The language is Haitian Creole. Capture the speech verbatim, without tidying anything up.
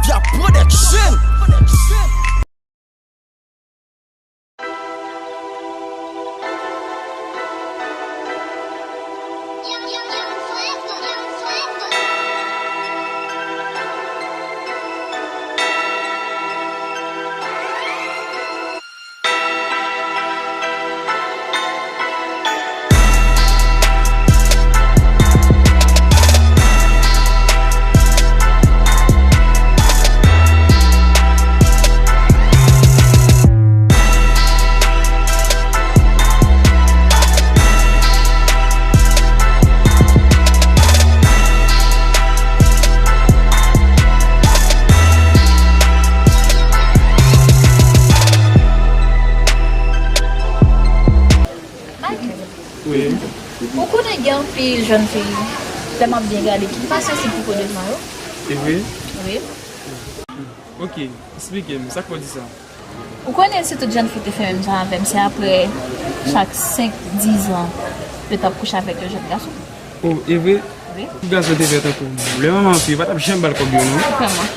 Via Production. Michael, wi. Ou konnen gen anpil jèn fi, lè m ap byen gade, ki pa sansib pou po devan yo? Se vre? Wi. Ok, eksplike m, sa k fè w di sa? Ou konnen si tout jèn fi te fè menm jan avè m, se apre chak senk, diz an, yo t ap kouche avèk yon jèn gason. Oh, e vre? Wi. Tout gason te fè tankou m. Lè manman fi, yo pa t ap janm ba l kòb yo, non. Vrèman.